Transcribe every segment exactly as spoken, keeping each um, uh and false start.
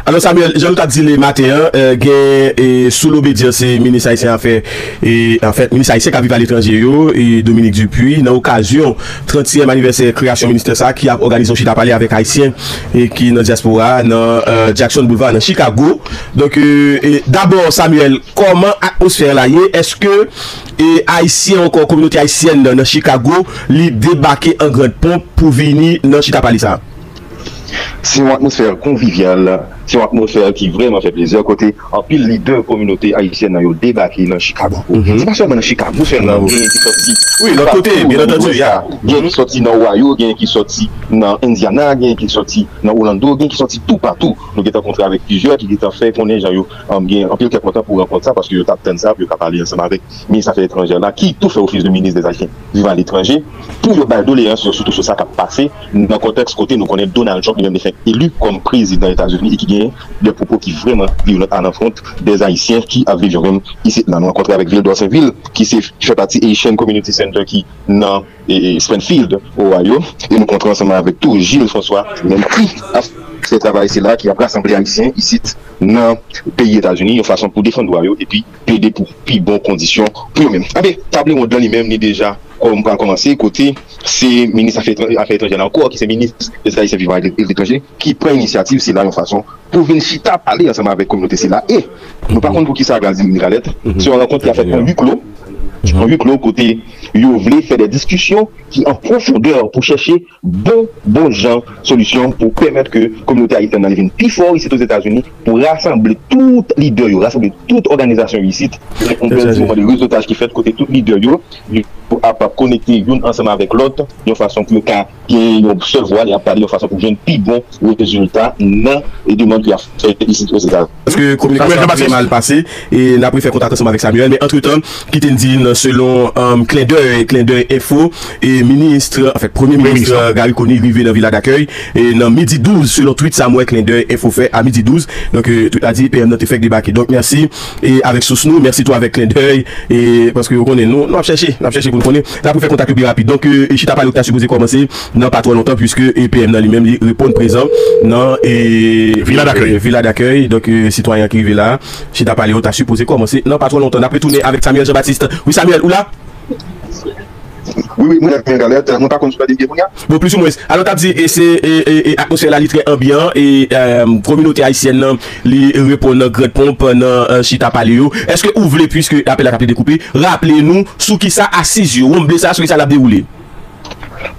Alò, Samuel, jan nou t ap di l maten an, eh, gen, eh, sou lobedyans, eh, minis ayisyen afè, eh, anfèt, minis ayisyen k ap viv aletranje yo, eh, Dominique Dupuy, nan okazyon trantyèm anivèsè kreyasyon ministè sa a ki ap òganize yon chita pale avèk Ayisyen, eh, ki nan dyaspora a, nan, eh, Jackson Boulevard, nan Chicago. Donk, eh, eh, dabò, Samuel, kòman atmosfè la ye? Èske, eh, Ayisyen ankò, kominote ayisyèn nan, nan Chicago, li debake an grand ponp pou vini nan chita pale sa a? Se yon atmosfè konvivyal, se yon atmosfè ki vrèman fè plezi, kote anpil lidè kominote ayisyèn nan yo debake nan Chicago. Se pa sèlman nan Chicago sèlman, gen ki sòti wi, lòt kote, byen antandi, ya. Gen ki sòti nan Ohio, gen ki sòti nan Indiana, gen ki sòti nan Orlando, gen ki sòti toupatou. Nou gentan kontre avèk plizyè ki gentan fè konnen jan yo, um, gen anpil kè kontan pou rankont sa, paske yo t ap tann sa pou yo ka pale ansanm avèk minis afè etranjè la, ki tou fè ofis de minis dè Ayisyen vivan aletranje, pou yo bay doleyans yo, sitou sou sa k ap pase nan kontèks kote nou konnen Donald Trump li menm li fèk eli kòm prezidan Etazini e ki gen de pwopo ki vrèman vyolent à l'encontre des Ayisyen ki ap viv yo menm isit la. Nou rankontre avèk Vildor Sainvil, ki se, ki fè pati Haitian Community Center ki nan, e, e, Springfield, Ohio, e nou kontre ansanm avèk tou Gilles François, menm ki ap fè travay sila, ki ap rasanble Ayisyen isit nan peyi Etazini, yon fason pou defann dwa yo, epi plede pou pi bon kondisyon pou yo menm. Anben, tab wonn lan li menm, li deja kòm pral kòmanse, kote se minis afè etran-, afè etranjè la ankò, ki se minis dè Ayisyen vivan aletranje, ki pran inisyativ sila yon fason pou vin chita pale ansanm avèk kominote sila. E nou pa konn pou ki sa, Gladys Migalette, se yon rankont ki a fèt an huis clos, an huis clos kote yo vle fè de diskisyon ki an pwofondè pou chèche bon, bon jan solisyon pou pèmèt ke kominote ayisyèn nan li vin pi fò isit Ozetazini, pou rasanble tout lidè yo, rasanble tout òganizasyon yo isit, yon bèl ti moman de rezotaj ki fèt kote tout lidè yo, yo ap konekte youn ansanm avèk lòt, yon fason pou yo ka gen yon sèl vwa, y ap pale yon fason pou jwenn pi bon rezilta nan, e, demann ke y ap fè isit Ozetazini. Paske kominikasyon an trè mal pase, e n ap refè kontak ansanm avèk Samuel, men antretan, kite n di n selon, um, Klendèy, Klendèy Enfo, e minis, anfèt, premye minis, euh, Garry Conille rive nan Vila Dakèy, e nan midi douz, selon tweet sa m wè Klendèy Enfo fè a midi douz. Donk, euh, tweet la di P M nan te fèk debake. Donk, mèsi, e avèk sous nou, mèsi tou avèk Klendèy, e paske w konnen, nou, nou ap chèche, n ap chèche pou n konnen. N ap refè kontak yo pi rapid. Donk, euh, e chita pale yo ki ta sipoze kòmanse nan pa twò lontan, puiske, e, P M nan li menm, li reponn prezan nan, e, Vila Dakèy. E, Vila Dakèy. Donk, e, sitwayen an ki rive la, chita pale yo ta sipoze kòmanse nan pa twò lontan. N ap retounen avèk Samuel Jean Baptiste. Wi, Samuel, ou la? Wi, wi, mwen la, Migalette. Mwen pa konn si w tande m byen kounye a. Bon, plis ou mwens. Alò, t ap di, e, se, e, e, e, atmosfè la, li trè anbyan, e, e, kominote ayisyèn nan, li reponn nan grand ponp, nan, e, chita pale yo. Èske ou vle, puiske apèl la t ap plede koupe, raple nou sou kisa asiz yo, wonmble sa, sou kisa l ap dewoule?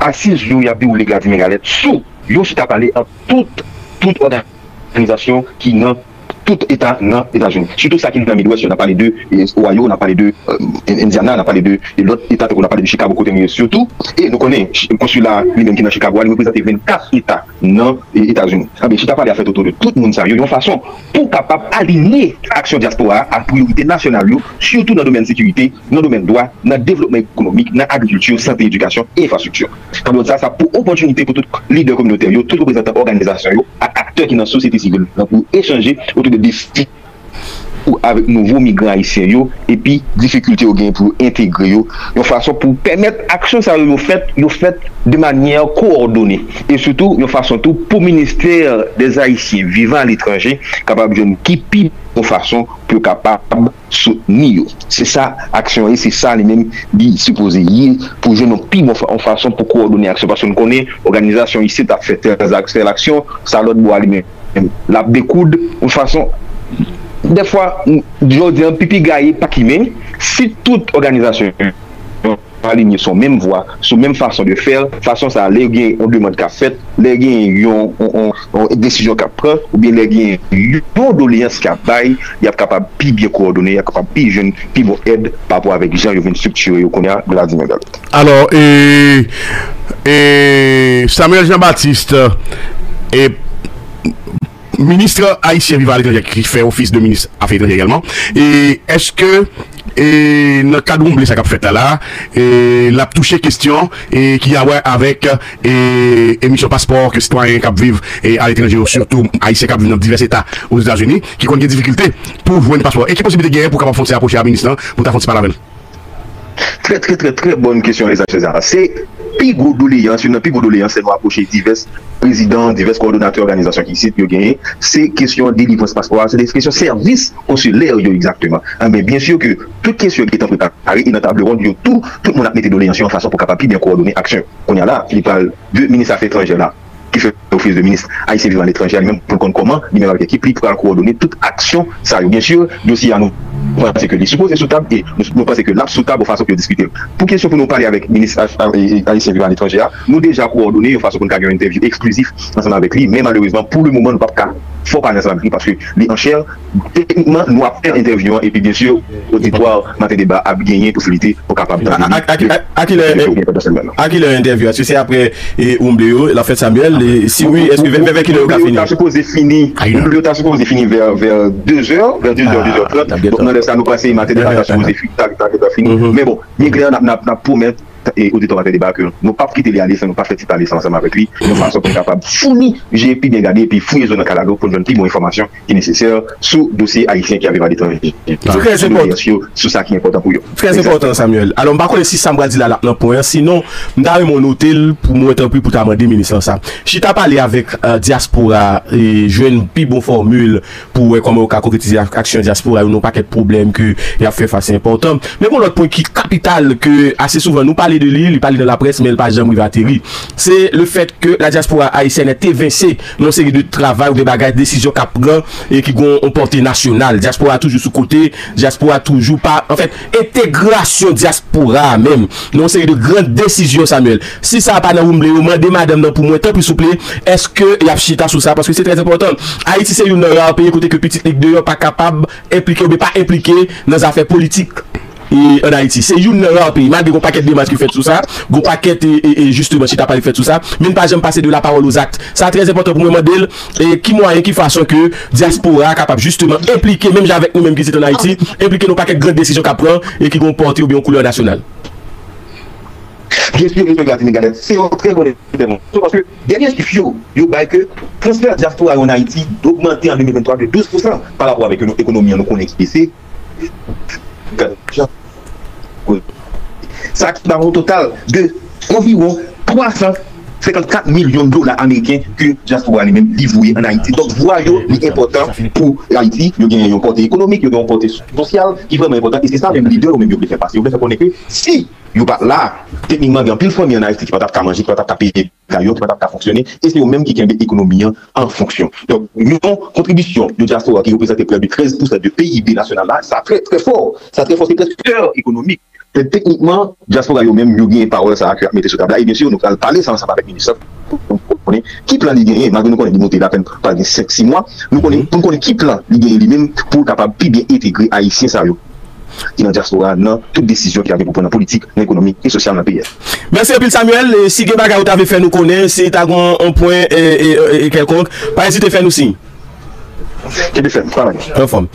Asiz yo, y ap dewoule, Gladys Migalette, sou yon chita pale ant tout, tout òganizasyon ki nan tout eta nan Etazini. Sitou sa ki nan Midwest yo, n ap pale de, e, Ohio, n ap pale de, e, Indiana, n ap pale de, e, lòt eta, tankou n ap pale de Chicago, kote m ye sitou. E nou konnen, ch-, konsila li menm ki nan Chicago a, li reprezante vennkat eta nan, e, Etazini. Anben, chita pale a fèt otou de tout moun sa yo, yon fason pou kapab alinye aksyon dyaspora a ak priyorite nasyonal yo, sitou nan domèn sekirite, nan domèn dwa, nan devlopman ekonomik, nan agrikilti, sante, edikasyon e enfrastrikti. Tablo sa, sa pou opòtinite pou tout lidè kominotè yo, tout reprezantan òganizasyon yo ak aktè ki nan sosyete sivil nan pou echanje otou de defi ou avèk nouvo migran ayisyen yo, epi difikilte yo genyen pou yo entegre yo, yon fason pou pèmèt aksyon sa yo, yo fèt, yo fèt de manyè kowòdone, e sitou yon fason tou pou ministè dè Ayisyen vivan aletranje kapab jwenn ki pi bon fason pou yo kapab soutni yo. Se sa aksyon ye, se sa li menm li sipoze ye, pou jwenn yon pi bon fa-, yon fason pou kowòdone aksyon, paske nou konnen òganizasyon isit ap fè tèl aksyon, tèl aksyon, sa lòt bò a li menm l ap dekoud yon fason. Dèfwa, jodi an, pipiga ye pa kimen, si tout òganizasyon yo alinye sou menm vwa, sou menm fason de fè, fason sa a, lè gen yon demann k ap fèt, lè gen yon, yon, yon, yon desizyon k ap pran, oubyen lè gen yon doleyans k ap bay, y ap kapab pi byen kowòdone, y ap kapab pi jwenn pi bon èd pa rapò avèk jan yo vin estriktire yo kounye a, Vladimir Gallo. Alò, e, e, Samuel Jean Baptiste, e, minis ayisyen vivan aletranje ki fè ofis de minis afè etranjè egalman, e èske, e, nan kad wonmble sa k ap fèt la la, e, l ap touche kesyon, e, ki a wè avèk, e, emisyon paspò ke sitwayen k ap viv, e, aletranje yo, sitou ayisyen k ap viv nan divès eta Ozetazini, ki konn gen difikilte pou jwenn paspò? E ki posiblite genyen pou kapab fè yon ti apwoche a minis lan, pou ta fè yon ti pale avè l? Trè, trè, trè, trè bòn kesyon, Elizabeth César. Se pi gwo doleyans, youn nan pi gwo doleyans, lè nou apwoche divès prezidan, divès kowòdonatè òganizasyon ki isit yo genyen, se kesyon delivrans paspò a, se kesyon sèvis konsilè yo egzakteman. Enben, byen si ke tout kesyon gentan prepare, e nan table ronde yo tou, tout moun ap mete doleyans yo an fason pou kapab pi byen kowòdone aksyon. Kounye a la, li pral de minis afè etranjè la, ki fè ofis de minis ayisyen vivan aletranje a, li menm pou l konn kòman, li menm avèk ekip li, pral kowòdone tout aksyon sa yo. Byen si, dosye a nou panse ke li sipoze sou tab, e nou, nou panse ke l ap sou tab, yon fason pou yo diskite l. Pou kesyon pou nou pale avèk minis a- a- e- e- ayisyen vivan aletranje a, nou deja kowòdone yon fason pou n ka gen yon entèvyou eksklizif ansanm avèk li, men malerezman, pou le moman, nou p ap ka fè pale ansanm avèk li paske li an chè. Teknikman, nou ap fè entèvyou an, epi byen si, oditwa Maten Deba ap genyen posiblite pou kapab tande li. A kilè entèvyou a? Èske se apre e, Woumbleyo, l ap fèt Samuel? E si wi, èske vè vè kilè yo ka fini? Yo ta sipoze fini. Woumbleyo ta sipoze fini vè vè dezè, vè dezè, dezè trant. Donk, nan lè sa, nou panse Maten Deba ta sipoze fi- ta ta ta fini. Men bon, byen klè, n ap n ap n ap pwomèt e oditè Maten Deba ke nou p ap kite li ale san nou pa fè ti pale sa ansanm avèk li, yon fason pou n kapab founi je, pi byen gade, epi fouye zo nan kalalou pou n jwenn pi bon enfòmasyon ki nesesè sou dosye ayisyen ki ap viv aletranje. Trè enpòtan. Sou sa ki enpòtan pou yo. Trè enpòtan, Samuel. Alò, m pa konnen si sa m pral di la l ap nan pwen an, sinon, m ta renmen w note l pou mwen, tanpri, pou ta mande minis lan sa. Chita pale avèk e, dyaspora, e jwenn pi bon fòmil pou wè kòman yo ka konkretize ak- aksyon dyaspora yo nan yon pakèt pwoblèm ke y ap fè fas enpòtan. Men gon lòt pwen ki kapital ke ase souvan nou pale de li, li pale nan laprès, men l pa janm rive ateri. Se le fèt ke la diaspora haïtienne est évincée nan yon seri de travay oubyen bagay, desizyon k ap pran e ki gon yon pòte nasyonal. Dyaspora toujou sou kote, dyaspora toujou pa, anfèt, entegrasyon dyaspora a menm nan yon seri de gran desizyon, Samuel. Si sa pa nan Woumbleyo, mande madanm nan pou mwen, tanpri souple, èske y ap chita sou sa? Paske se trè enpòtan. Ayiti se youn nan ra peyi kote ke pitit li k deyò pa kapab enplike oubyen pa enplike nan zafè politik e, ann Ayiti. Se youn nan ra peyi, malgre gon pakèt demach ki fèt sou sa, gon pakèt e, e, e jisteman chita pale fèt sou sa, men n pa janm pase de la parole aux actes. Sa trè enpòtan pou mwen mande l, e ki mwayen, ki fason ke dyaspora a kapab jisteman enplike, menm jan avèk nou menm ki isit ann Ayiti, enplike nan yon pakèt gran desizyon k ap pran e ki gon pòte oubyen yon koulè nasyonal. Byen si, mesye Gladimir Gadet, se yon trè bon entèvansyon, paske dènye chif yo, yo bay ke transfè dyaspora yo ann Ayiti ogmante an de mil venntwa de douz pousan pa rapò avèk ekonomi an nou konnen ki bese. Sa ki ba yon total de anviwon twa san senkannkat milyon dola ameriken ke dyaspora li menm li voye ann Ayiti. Donk, vwa yo, li enpòtan pou Ayiti. Yo gen yon pòte ekonomik, yo gen yon pòte sosyal ki vrèman enpòtan. E se sa menm lidè yo menm yo vle fè pase. Yo vle fè konnen ke si yo pa t la, teknikman, gen anpil fanmi ann Ayiti ki pa t ap ka manje, ki pa t ap ka peye kay yo, ki pa t ap ka fonksyone. E se yo menm ki kenbe ekonomi an an fonksyon. Donk, yon kontribisyon de dyaspora ki reprezante prè de trèz pousan de P I B nasyonal la, sa trè, trè fò. Sa trè fò, se prèske kè ekonomik. Te-, teknikman, dyaspora yo menm, yo gen pawòl sa a ke y ap mete sou tab la. E byen si, nou pral pale sa ansanm avèk minis lan pou n konnen ki plan li genyen, malgre nou konnen li monte l apèn pa gen senk, sis mwa, nou konnen, pou n konnen ki plan li genyen li menm pou l kapab pi byen entegre Ayisyen sa yo ki nan dyaspora a nan tout desizyon ki ap gen pou pran nan politik, nan ekonomi e sosyal nan peyi a. Mèsi anpil, Samuel. E si gen bagay ou ta vle fè nou konnen, si ta gen yon pwen e, e, e, e kèlkonk, pa ezite fè nou siy. Kenbe fèm, travay. Anfòm.